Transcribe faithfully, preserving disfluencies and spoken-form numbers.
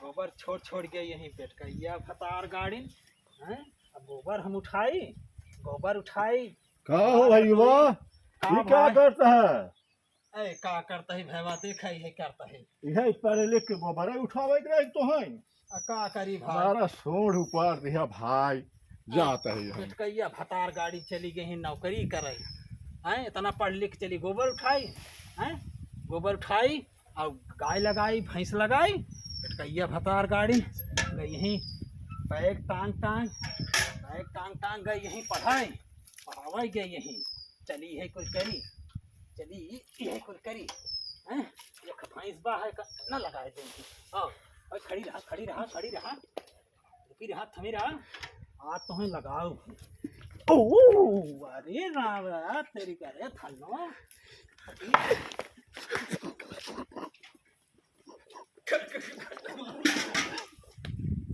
गोबर छोड़ छोड़ के यहीं पेट का या भतार गाड़िन, हैं? अब गोबर हम उठाई, गोबर उठाई। का हो भइया, का ये का भाई? करता है? ए, का करता है भैया, देखा ही है करता है। यह पढ़े लिख के गोबर उठावे के रही तो है। आ, का करी भाई? हमारा सोंड उपाड़ दिया भाई, जाता है हम। पेटकैया भतार गाड़ी चली गई है नौकरी करे, हैं? इतना पढ़ लिख चली गोबर उठाई, हैं? गोबर उठाई और गाय लगाई, भैंस लगाई, पेटकैया भतार गाड़ी गई यहीं बैग टांग टांग, बैग टांग टांग गई यहीं पढ़ाई, पढ़ावे गई यहीं, चली है कुल करी, चली ये कुल करी, हैं? एक भैंस बा है का, ना लगाए देंगे। हाँ, भाई खड़ी रहा, खड़ी रहा, खड़ी रहा, रुकी रहा, थमी रहा, आ तुम्हें लगाओ। ओ, अरे राम, तेरी करे थल्लो।